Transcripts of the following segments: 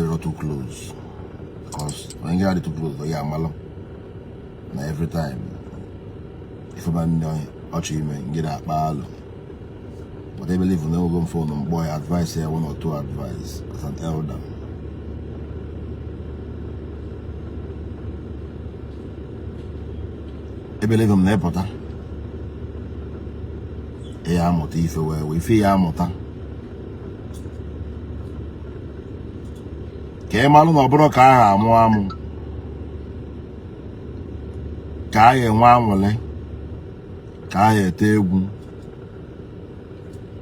adịrọ too close, because onye gị adị too close, ọ ya amalụ na every time ifeba nne ọchọ ime ngị na-akpa alụ. But I believe na enwego m phone mkpọ ya, advice ya one or two advice as an elder. I believe m na ịpụta ya amụta ife wee wee ife ya amụta ka ị malụ na ọ bụrụ ka aha amụ amụ ka a enwe anwụlị, ka a ete egwu,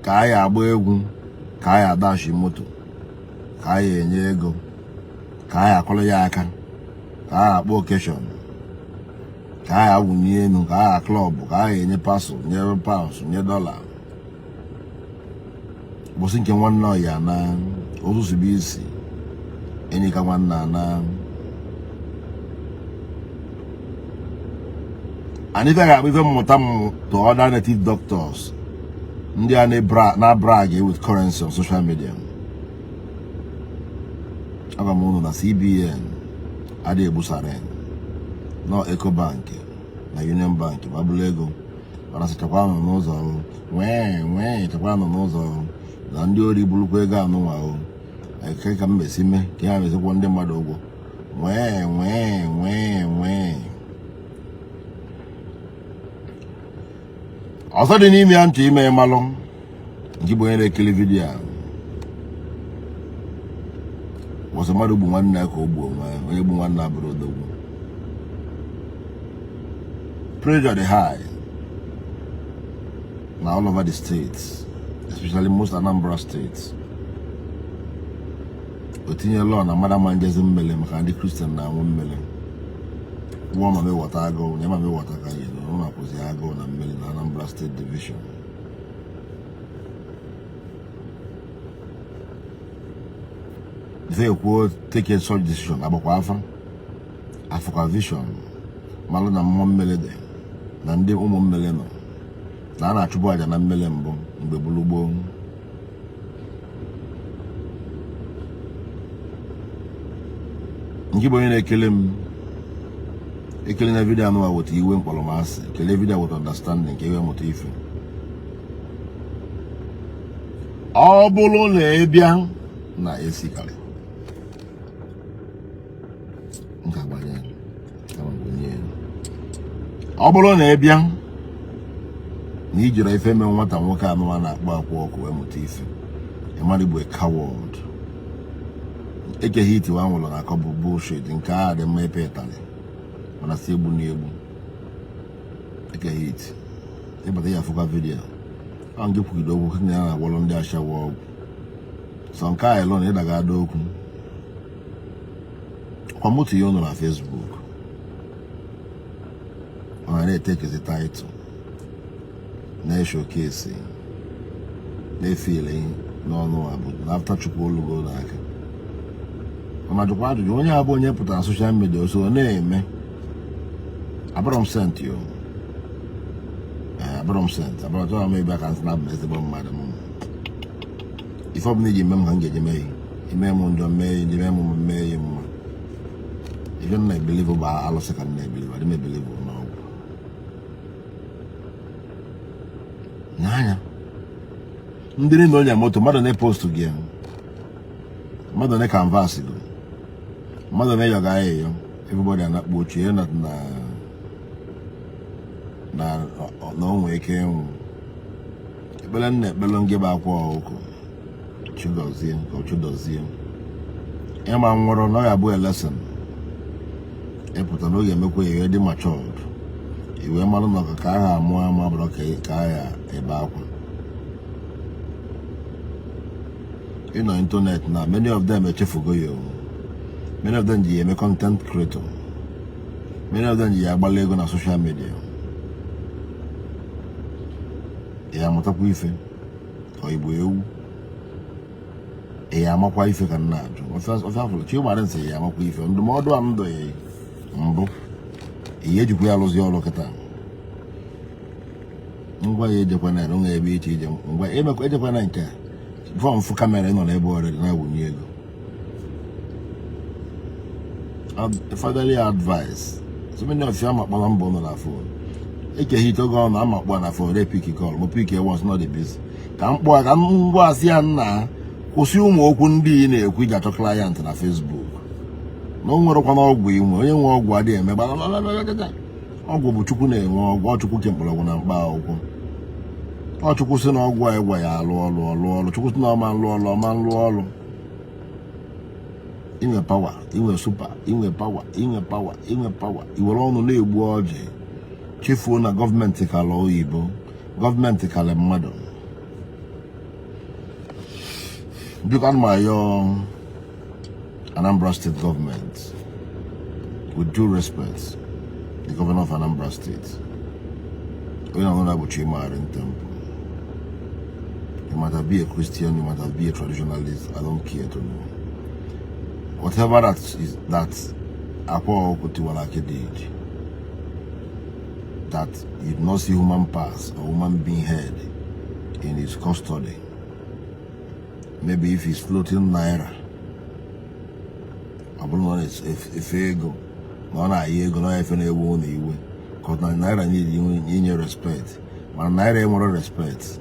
ka a agba egwu, ka a adashi moto, ka a enye ego, ka a akụrụ ya aka, ka a akpọ occasion, ka a awụnye elu, ka a club, ka a enye parcel, nye pounds, nye dollar. Ụbọchị nke nwanne ọya na ozuzubu isi enyi ka nwanne na and ife ga-abụ ife mmụta m to other native doctors ndị a na brag with currency on social media. Agwa m unu na CBN adịghị egbu siren nọ Ecobank na Union Bank ma bụrụ ego, mana sị chekwa nọ n'ụzọ, nwee nwee chekwa nọ n'ụzọ na ndị ori burukwa ego anụnwa o eke ka m mesi mee ka ya mezikwọ ndị mmadụ ụgwọ. Nwee nwee nwee nwee ọzọ dị n'ime ya ntị ime malụ nke bụ onye na-ekiri vidiyo a wọsị mmadụ gbu nwanne ya ka o gbuo onwe ya. Onye gbu nwanne abụrụ odogwu. Pressure dị high na all over the states, especially most Anambra states. O tinye law na mmadụ ama njezi mmele maka ndị Kristian na-anwụ mmele gwụọ ma mewọta agụụ na ma mewọta ka yi na ọ na-akwụzi agụụ na mmele na Anambra State Division. Ife ekwuo take a such decision agbakwa afa afụkwa vision malụ na mmụọ mmele dị na ndị ụmụ mmele nọ na a na-achụbụ aja na mmele mbụ mgbe gburu gboo. Nke bụ onye na-ekele m ekele na vidiyo anụwa weta iwe mkpọrọmasị, kelee vidiyo with understanding ka iwe mụta ife. Ọ bụrụ na ị bịa na esikarị ọ bụrụ na ị bịa na ijiri ife mee nwata nwoke anụwa na-akpọ akwa ọkụ wee mụta ife, ịmara igbo coward ekeghị itiwa anwụrụ na akọ bụ bullshit. Nke a dị mma ịpe ịtarị mana si egbu na egbu ekeghị iti ịbata ya afụkwa vidiyo ọ nke kwugide okwu na ya na-agwọrọ ndị ashawo ọgwụ sọ nke a elu na ịdaga ada okwu kwa moto ya ụnụ na Facebook ọ na na-etekezi title na-eshowcase na-efili n'ọnụ abụ na after Chukwu olugo n'aka. Mana jụkwa ajụjụ onye abụ onye pụtara social media so na-eme abụrọ m saint yo, abụrọ m saint, abụrọ chọrọ m ịbịa ka nsị na abụ m ezigbo mmadụ. M ife ọbụla iji eme m ka m ga-eji mee ime m njọ mee ya, ime m mee ya mma. Ife m na-ebelieve bụ alụsị ka m na-ebelieve, adị m ebelieve n'ọgwụ n'anya ndị niile onye moto mmadụ na-epost gị, mmadụ na canvas go, mmadụ na-eyọga ayịyọ, everybody anakpu ochie na na na o nwee ike ịnwụ. Ekpere nna ekpere ngị bụ akwa ọkụkọ Chigozie ka ọ Chidozie ịma nwụrụ na ọ ya bụ a lesson ịpụta na oge emekwa iwe dị matured iwe mmanụ na ka aha amụ amụ abụrụ ka agha ebe akwa ịnọ internet na many of them echefugo ya. Many of them ji ya eme content creator, many of them ji ya agbala ego na social media. Ya amụtakwa ife ka igbo ewu ya amakwa ife ka nna ajụ ofe afụrụ chi gbara nsị ya amakwa ife ndụmọdụ a ndụ ya mbụ ihe ejikwa ya alụzi ọrụ kịta. Ngwa ya ejekwana ya onwe ebe iche ije ngwa ejekwana nke fọm fụ camera nọ n'ebe ọrịa na-awụnye ego. Fatherly advice. So many of you ama akpọla mbọ nọ na phone. Eke Hit oge ọ na ama akpọ na phone pick call mo pick once not the busy. Ka m kpọọ ka m gwa asị ya nna kwụsị ụmụ okwu ndị ị na-ekwu iji achọ client na Facebook. Na o nwerekwana ọgwụ inwe onye nwe ọgwụ adịghị eme ọgwụ bụ Chukwu na-enwe ọgwụ ọ Chukwu ke mkpọrọgwụ na mkpa akwụkwọ ọ Chukwu sị na ọgwụ a ịgwa ya alụ ọlụ ọlụ ọlụ Chukwu sị na ọma nlụ ọlụ ọma nlụ ọlụ inwe power inwe super inwe power inwe power inwe power iwere ọnụ na-egbu ọjị chefuo na gọọmenti kala oyibo gọọmenti kala mmadụ biko ana m ayọ Anambra State government with due respect the governor of Anambra State onye ọbụla bụ Chima Arintempo. You might have be a Christian, you might have be a traditionalist, I don't care to know. Whatever that is that Akwa Okuku Tiwara Aki did, that you did not see human parts or human being head in his custody. Maybe if he's floating naira, ọ bụrụ na ọ na-efe ego na ọ na-ayị ego na efe na-ewe ụlọ iwe ka na naira need inye respect mana naira enwere respect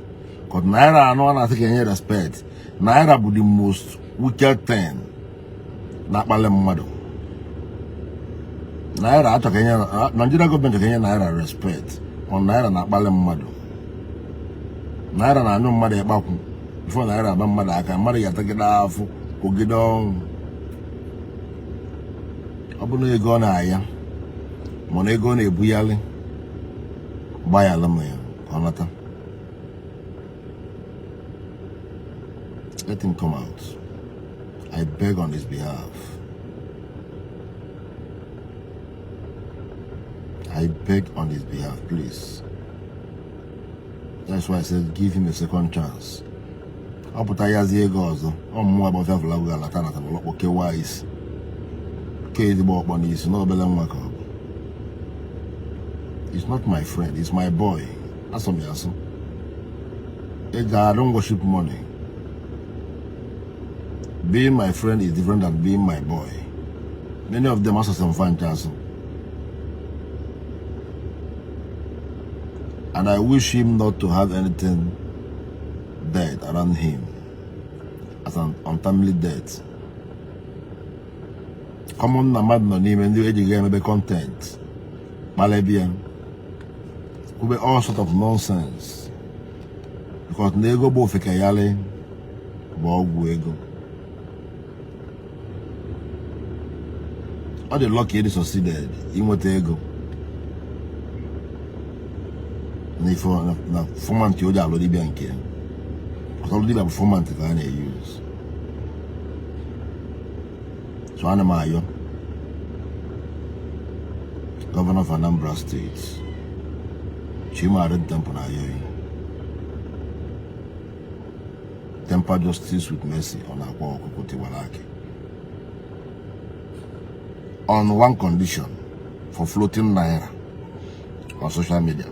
ka naira anọ a na-asị ka enye respect naira bụ the most wicked thing na-akpali mmadụ naira achọ ka enye Nigeria gọọmenti chọ ka enye naira respect ọ naira na-akpali mmadụ naira na-anyụ mmadụ ịkpakwụ before naira aba mmadụ aka mmadụ ga-atagide afụ kwụgide ọnwụ ọ bụrụ na ego ọ na-aya mana ego ọ na-ebugharị gbaghalụ m ya ka ọ nata. Let him come out. I beg on his behalf. I beg on his behalf, please. That's why I said give him a second chance. Ọ pụta yazie ego ọzọ ọ mmụọ agbafịa fụlagụ ga-alata nata n'ụlọkpọ kewaa isi ke ezigbo ọkpọ n'isi na obele nwa ka ọ bụ. He's not my friend, he's my boy. Asọ m ya asọ. Ego, I don't worship money. Being my friend is different than being my boy. Many of them asọ m fa ncha asọ. And I wish him not to have anything dead around him as an untimely death. Common na mmadụ nọ n'ime ndị ejighị emebe content kpalebia kwube all sort of nonsense because na ego bụ ofekeyalị bụ ọgwụ ego. Ọ dị lucky ịdị succeeded inweta ego na ife na format o ji alụ dibịa nke ya ọtọlụ dibịa bụ format ka a na-eyuz. So ana m ayọ Governor of Anambra State Chima Arintempo na ayọ yi temper justice with mercy on Akwa Okuku Tiwara Aki on one condition for floating naira on social media.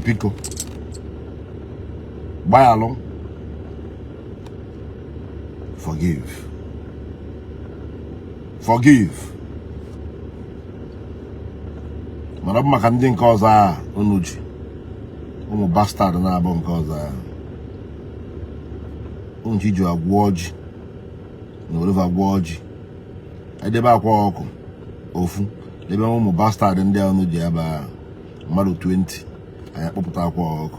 Biko gbaghalụ, forgive, forgive. Mana ọ bụ maka ndị nke ọzọ a unu ji ụmụ bastard na-abụ nke ọzọ a unu ji ji agwọ ọjị na olive agwọ ọjị edebe akwa ọkụ ofu ebe ụmụ bastard ndị a unu ji ebe a mmadụ 20 anyị akpọpụta akwa ọkụ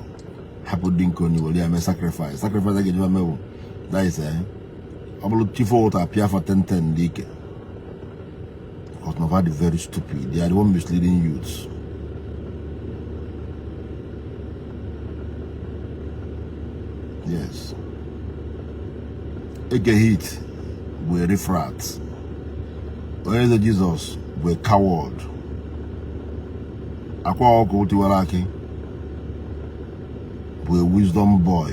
hapụ dị nke onye were ya mee sacrifice sacrifice a ga-eji mewu that is ọ bụrụ chief ụta pịa for 10 10 ndị ike because nova dị very stupid. They are the one misleading youths. Yes, Eke Hit bụ a riffraff. Onye Eze Jizọs bụ a coward. Akwa Ọkụ Tiwara Aki bụ a wisdom boy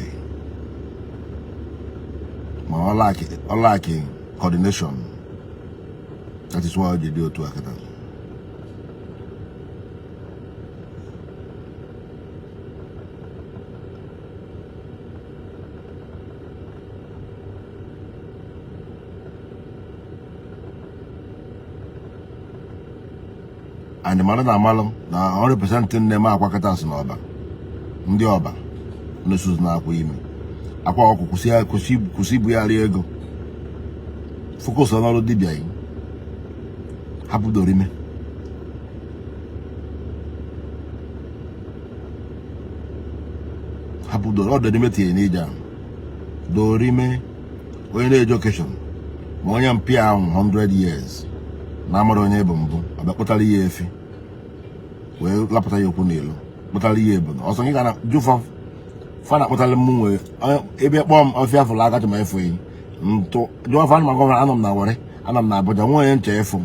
ma ọ lack coordination. That is why ọ ji dị otu a kịta. And mara na amalụ na ọ represent nne m akwa kịta si n'ọba ndị ọba na-esuzu na-akwa imi akwa ọkụ kwụsị kwụsị ibugharị ego focus n'ọrụ dibịa gị hapụ dorime. Hapụ doro ọ dorime tinye n'ije ahụ dorime onye na-eje occasion ma onye mpịa ahụ 100 years na amara onye bụ mbụ ọ bịa kpụtara ya efi wee lapụta ya okwu n'elu kpụtara ya ebu ọsọ gị ga na jụfa fa na akpụtara m nwee ebe kpọọ m ọfịa fụrụ aka chọma efu yi ntụ jụọ fa ma governor anọ m na Warri anọ m na Abuja nwe onye nche efu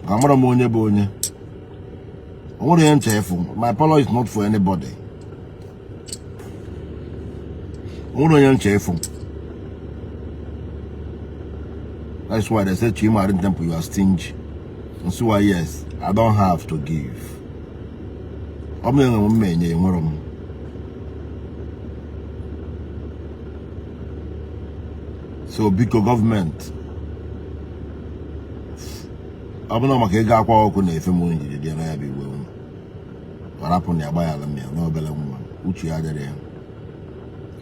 ka amara m onye bụ onye onwere onye nche efu. My apology is not for anybody. Onwere onye nche efu. That's why they say Chima Temple, you are stingy. And so why, yes, I don't have to give. Ọ bụrụ na enwe m enye enwere m. So biko gọọmenti ọ bụrụ maka ego akwa ọkụ na-efe m njiri dị na ya bụ igwe unu rapụ na ya gbaghara m ya na obere nwa uche ya dịrị ya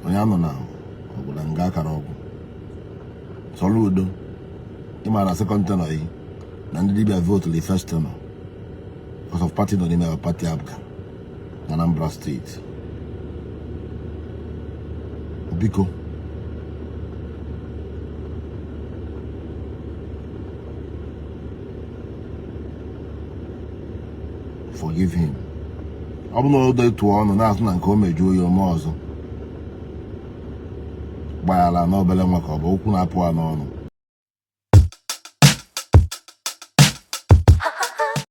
onye anọ na ọgwụla nga akara ọgwụ Soludo ịma na second tenure yi na ndị dibịa vote the first tenure because of party nọ n'ime party APGA na Anambra steeti. Biko forgive him. Ọ bụ na o detuo ọnụ na-asụ na nke o mejuo ya ome ọzọ gbaghara na obere nwa ka ọ bụ okwu na-apụ ha n'ọnụ.